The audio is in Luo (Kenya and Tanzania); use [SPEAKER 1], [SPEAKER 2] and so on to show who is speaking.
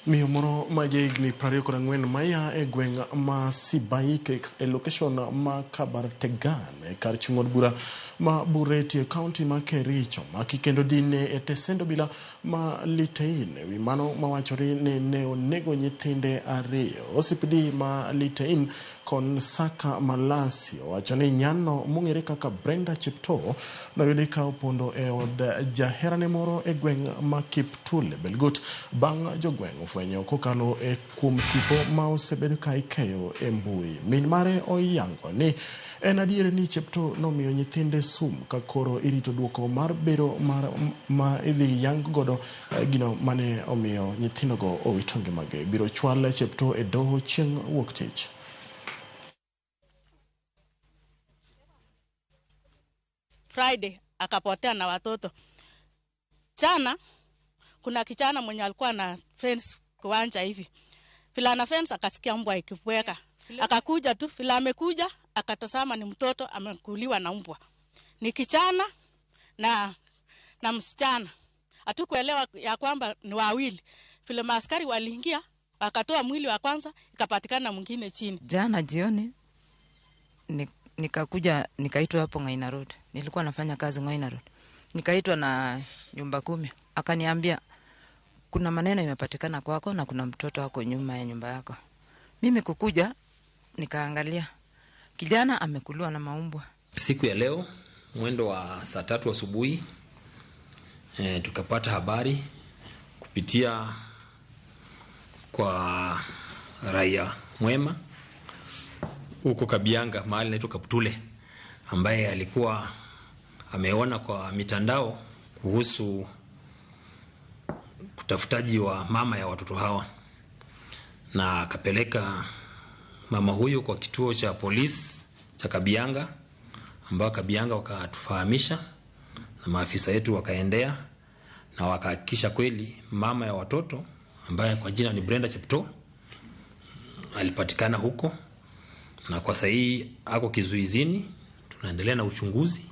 [SPEAKER 1] Miyo moro ma jahigni 24 maya e gweng' ma Sibaik e location ma Kabartegan e kar chung' od bura ma Bureti e kaunti ma Kericho maki kendo dine e tesend obila ma Litein. E wi mano mawachore ni ne onego nyithinde ariyo. OCPD ma Litein Konsaka Malasi owacho ni nyano mong'ere kaka Brenda Cheptoo noyudi ka opondo e od jaherane moro e gweng' ma Kiptule Belgut bang' jogweng' fwenyo kokalo e kuom tipo ma osebed ka ikeyo e mbui. Min mare oyango ni en adier ni Cheptoo nomiyo nyithinde sum ka koro irito duoko mar bero mar ma idhi yang godo gino mane omiyo nyithindogo owito ngimagi. Biro chwal Cheptoo e doho chieng' wuok tich.
[SPEAKER 2] Friday akapotea na watoto. Jana kuna kijana mwenye alikuwa na fence kiwanja hivi. Vile ana fence akasikia mbwa ikibweka. Akakuja tu, vile amekuja akatazama ni mtoto amekuliwa na mbwa. Ni kijana na msichana. Hatukuelewa ya kwamba ni wawili. Vile maaskari waliingia wakatoa mwili wa kwanza ikapatikana mwingine chini.
[SPEAKER 3] Jana jioni nikakuja nikaitwa hapo Ngaina Road. Nilikuwa nafanya kazi Ngaina Road. Nikaitwa na nyumba kumi. Akaniambia kuna maneno imepatikana kwako na kuna mtoto wako nyuma ya nyumba yako. Mimi kukuja nikaangalia kijana amekuliwa na maumbwa.
[SPEAKER 4] Siku ya leo mwendo wa saa 3 asubuhi tukapata habari kupitia kwa raia mwema huko Kabianga mahali inaitwa Kaptule, ambaye alikuwa ameona kwa mitandao kuhusu kutafutaji wa mama ya watoto hawa, na akapeleka mama huyu kwa kituo cha polisi cha Kabianga, ambao Kabianga wakatufahamisha na maafisa wetu wakaendea na wakahakikisha kweli mama ya watoto ambaye kwa jina ni Brenda Cheptoo alipatikana huko, na kwa sasa hii ako kizuizini. Tunaendelea na uchunguzi.